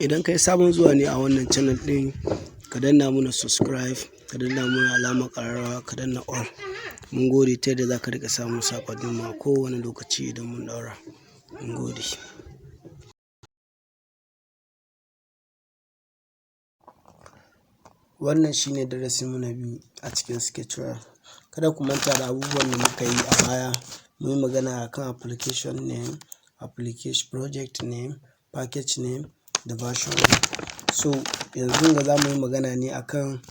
Idan kai sabon zuwa ne a wannan channel ɗin, ka danna mana subscribe, ka danna mana alamar ƙararrawa, ka danna all. Mun gode, ta yadda za ka riƙa samun saƙonninmu a kowane lokaci idan mun ɗaura. Mun gode. Wannan shi ne darasinmu na biyu a cikin Sketchware. Kada ku manta da abubuwan da muka yi a baya. Mun yi magana akan application name, application project name, package name da version name. So yanzu ga za mu yi magana ne akan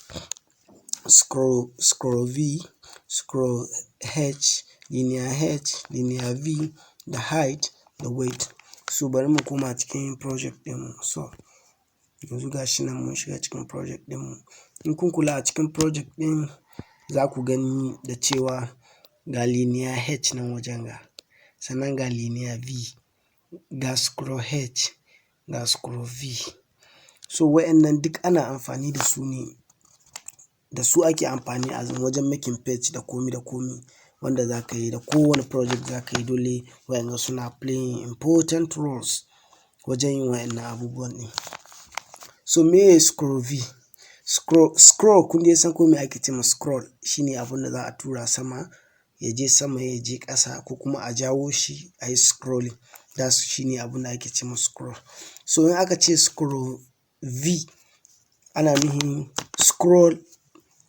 scroll, scroll V, scroll H, linear H, linear V, da height da width. So bari mu koma cikin project ɗinmu. So yanzu ga shi nan mun shiga cikin project ɗinmu. In kun kula a cikin project ɗin, za ku gani da cewa ga linear H nan wajen ga, sannan ga linear V, ga scroll H, ga scroll V. So wa'innan duk ana amfani da su ne, da su ake amfani a wajen making page da komi da komi wanda za ka yi, da kowane project za ka yi, dole wa'innan suna playing important roles wajen yin wa'innan abubuwan ɗin. So meye scroll V? Scroll, scroll, kun dai san ko me ake ce ma scroll, shi ne abun da za a tura sama, ya je sama, ya je ƙasa, ko kuma a jawo shi a yi scrolling. That's shi ne abun da ake ce ma scroll. So in aka ce scroll V, ana nufin scroll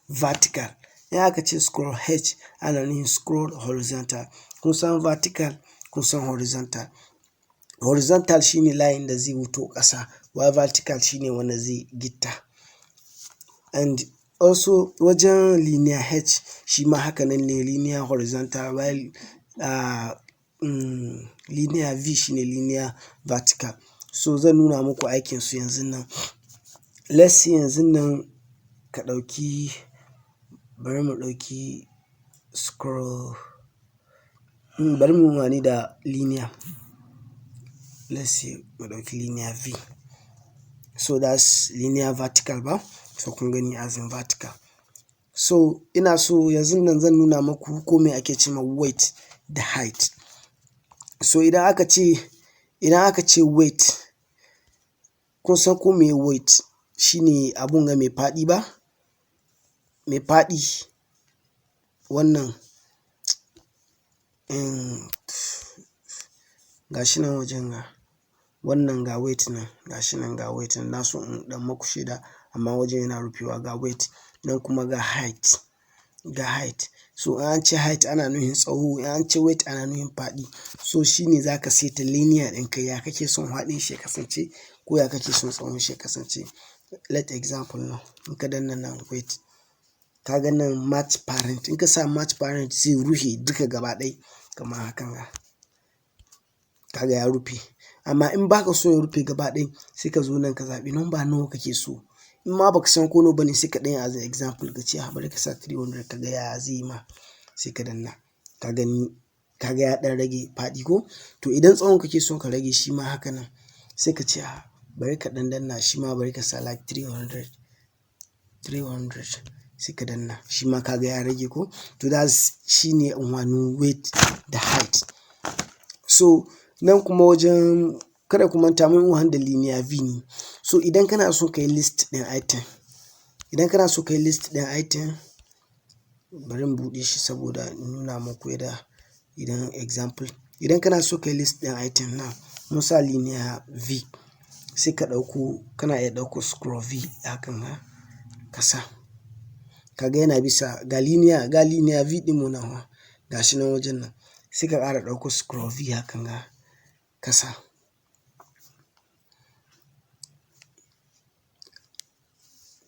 vertical. In aka ce scroll H, ana nufin scroll horizontal. Kun san vertical, kun san horizontal. Horizontal shi ne layin da zai wuto ƙasa, while vertical shi ne wanda zai gitta. And also wajen linear H, shi ma haka nan ne, linear horizontal, while linear V shi ne linear vertical. So zan nuna muku aikin su yanzun nan. Let's say yanzun nan ka ɗauki, bari mu ɗauki scroll, bari mu yi amfani da linear. Let's say mu ɗauki linear V. So that's linear vertical ba? So kun gani, as in vertical. So ina so yanzun nan zan nuna muku ko me ake ce ma width da height. So idan aka ce width, kun san ko meye width? Shi ne abun ga mai faɗi ba? Mai faɗi wannan, ga shi nan wajen ga, wannan ga width nan, ga shi nan, ga width nan. Na so in ɗan maku shaida amma wajen yana rufewa. Ga width nan, kuma ga height, ga height. So in an ce height, ana nufin tsawo, in an ce width, ana nufin faɗi. So shi ne za ka saita linear ɗinka, ya kake son faɗin shi ya kasance ko ya kake son tsawon shi ya kasance. Let example now, in ka danna nan width, ka ga nan match parent. In ka sa match parent, zai rufe duka gaba ɗaya kamar hakan ga. Ka ga ya rufe. Amma in ba ka so ya rufe gaba ɗaya, sai ka zo nan ka zaɓi number nawa kake so. In ma baka san ko nawa bane, sai ka ɗan yi as example, ka ce bari ka sa 300 ka ga yaya zai yi ma, sai ka danna. Ka gani, ka ga ya ɗan rage faɗi ko? To idan tsawon kake so ka rage, shi ma haka nan, sai ka ce bari ka ɗan danna, shi ma bari ka sa like 300, 300, sai ka danna, shi ma ka ga ya rage ko? To that's shi ne amfanin width da height. So nan kuma wajen, kada ku manta mun yi amfani da linear V ne. So idan kana so ka yi list ɗin item, idan kana so ka yi list ɗin item, bari in buɗe shi saboda in nuna muku yadda idan example, idan kana so ka yi list ɗin item now, mun sa linear V, sai ka ɗauko, kana iya ɗauko scroll V hakan ga ka sa. Ka ga yana bisa ga linear V ɗinmu nan fa, ga shi nan wajen nan, sai ka ƙara ɗauko scroll V hakan ga ka sa.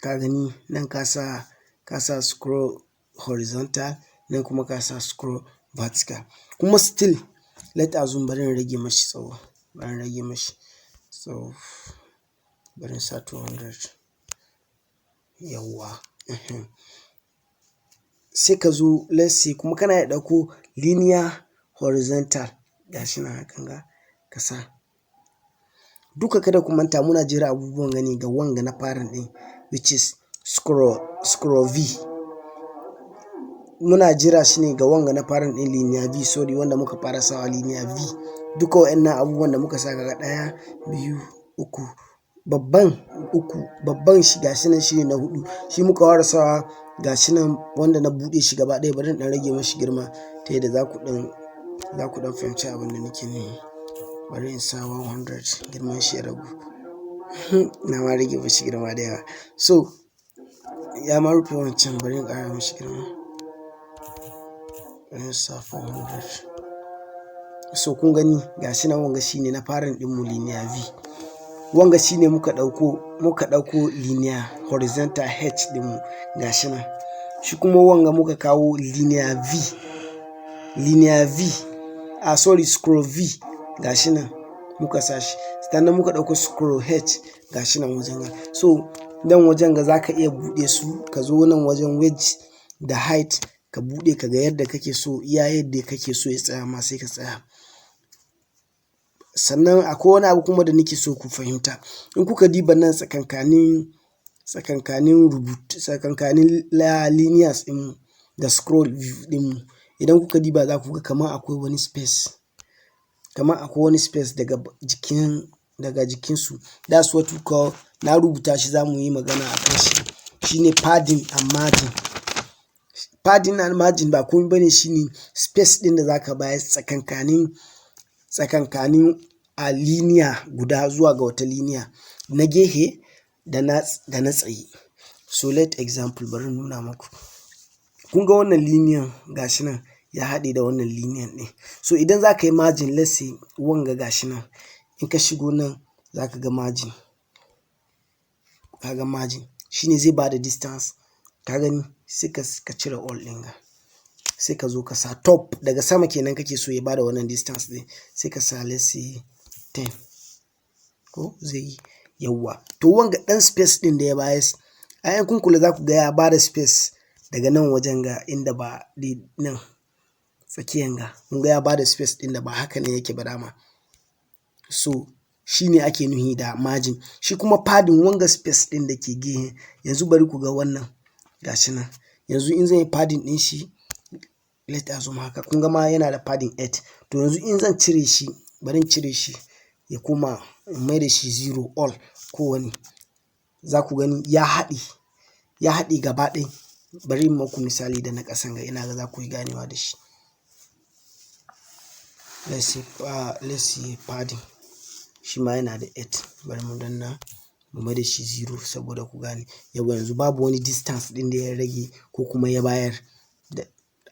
Ka gani nan ka sa scroll horizontal, nan kuma ka sa scroll vertical. Kuma still let assume bari in rage mashi tsawo, bari in rage mashi tsawo, bari in sa 200, yawwa. Sai ka zo, let's say kuma kana iya ɗauko linear horizontal, ga shi nan hakan ga ka sa. Duka kada ku manta muna jera abubuwan gani ga wanga na farin ɗin, which is scroll, scroll V. Muna jera shi ne ga wanga na farin ɗin, linear V, sorry, wanda muka fara sawa, linear V. Duka wa'innan abubuwan da muka sa, kaga ɗaya, biyu, uku, Babban uku, babban shi gashi nan, shine na huɗu, shi muka fara sawa. Gashi nan wanda na buɗe shi gaba ɗaya. Bari in ɗan rage mashi girma ta yadda za ku ɗan fahimci abin da nake nufi. Bari in sa 100, girman shi ya ragu. Na ma rage mashi girma da yawa, so ya ma rufe wancan. Bari in ƙara mashi girma, bari in sa 400. So kun gani, gashi nan, wanga shine na farin ɗinmu, linear V. Wanga shine muka ɗauko linear horizontal H ɗinmu, gashi nan. Shi kuma wanga muka kawo linear V, linear V, ah sorry, scroll V, gashi nan muka sa shi. Sannan muka ɗauko scroll H, gashi nan wajen ga. So nan wajen ga za ka iya buɗe su, ka zo nan wajen width da height, ka buɗe ka ga yadda kake so, iya yadda kake so ya tsaya ma, sai ka tsaya. Sannan akwai wani abu kuma da nake so ku fahimta. In kuka diba nan tsakankanin rubutu, tsakankanin linears ɗinmu da scroll view ɗinmu, idan kuka diba za ku ga kamar akwai wani space, kamar akwai wani space daga jikinsu. That's what we call, na rubuta shi, za mu yi magana a kan shi, shine padding and margin. Padding and margin ba komai bane, shine space ɗin da za ka bayar tsakankanin a linear guda zuwa ga wata linear, na gefe da na tsaye. So let example, bari in nuna muku. Kun ga wannan linear, gashi nan ya haɗe da wannan linear ɗin. So idan za ka yi margin, let's say wanga gashi nan, in ka shigo nan za ka ga margin, ka ga margin shine zai bada distance, ka gani? Sai ka cire all ɗin ga, sai ka zo ka sa top, daga sama kenan kake so ya bada wannan distance ɗin, sai ka sa, let's say, 10, ko zai yi? Yawwa. To wanga ɗan space ɗin da ya bayar, ai in kun kula za ku ga ya bada space daga nan wajen ga, inda ba nan tsakiyan ga, kun ga ya bada space ɗin da ba haka ne yake ba dama. So shi ne ake nufi da margin. Shi kuma padding, wanga space ɗin da ke gehe. Yanzu bari ku ga wannan, gashi nan. Yanzu in zan yi padding ɗin shi, let assume haka, kun ga ma yana da padding 8. To yanzu in zan cire shi, bari in cire shi ya koma, in mai da shi 0 all kowane, za ku gani ya haɗe gaba ɗaya. Bari in maku misali da na ƙasan ga, ina ga za ku yi ganewa da shi. Let's say padding shi ma yana da 8. Bari mu danna mu mai da shi 0 saboda ku gane. Yawwa, yanzu babu wani distance ɗin da ya rage ko kuma ya bayar da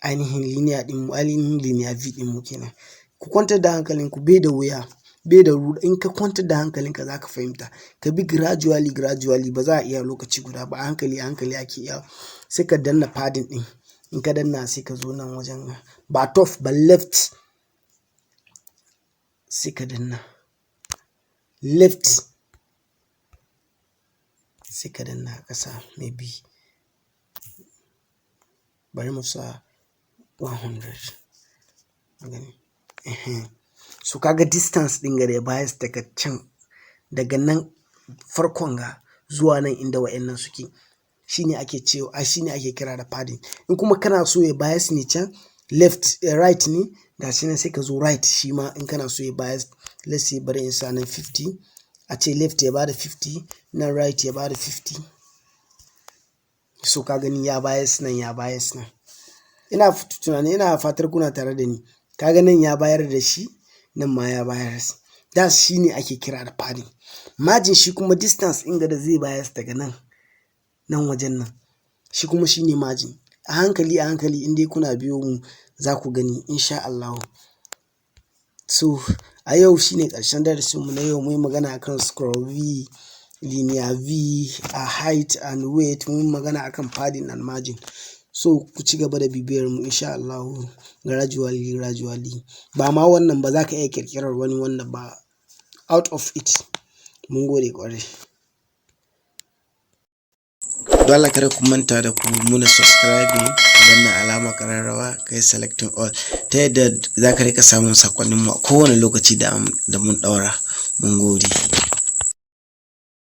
ainihin linear ɗin, ainihin linear V ɗin mu kenan. Ku kwantar da hankalinku, bai da wuya, bai da in ka kwantar da hankalinka za ka fahimta. Ka bi gradually gradually, ba za a iya lokaci guda ba, a hankali a hankali ake iya. Sai ka danna padding ɗin. In ka danna, sai ka zo nan wajen, ba top ba, left, sai ka danna left, sai ka danna ƙasa, maybe bari mu sa 100 gani. So kaga distance ɗin ga da ya bayar daga can, daga nan farkon ga zuwa nan inda wa'innan suke, shine ake cewa, shine ake kira da padding. In kuma kana so ya bayar ne can left, right ne, gashi nan, sai ka zo right. Shi ma in kana so ya bayar, let's say bari in sa nan 50, a ce left ya bada 50, nan right ya bada 50. So ka gani, ya bayar nan, ya bayar nan. Ina tunani, ina fatar kuna tare da ni. Ka ga nan ya bayar da shi, nan ma ya bayar da shi, ne ake kira da padding. Margin shi kuma distance ɗin da zai bayar daga nan, nan wajen nan, shi kuma shi ne margin. A hankali a hankali, in dai kuna biyo mu, za ku gani insha Allahu. So a yau shine ƙarshen darasinmu na yau. Mun yi magana akan scroll V, linear V, a height and width, mun yi magana akan padding and margin. So ku ci gaba da bibiyar mu insha Allahu, gradually gradually. Ba ma wannan ba, za ka iya ƙirƙirar wani wanda ba out of it. Mun gode ƙwarai. Don Allah kada ku manta da ku muna subscribing, ku danna alamar ƙararrawa, ka yi selecting all, ta yadda za ka riƙa samun saƙonninmu a kowane lokaci da mun ɗaura. Mun gode.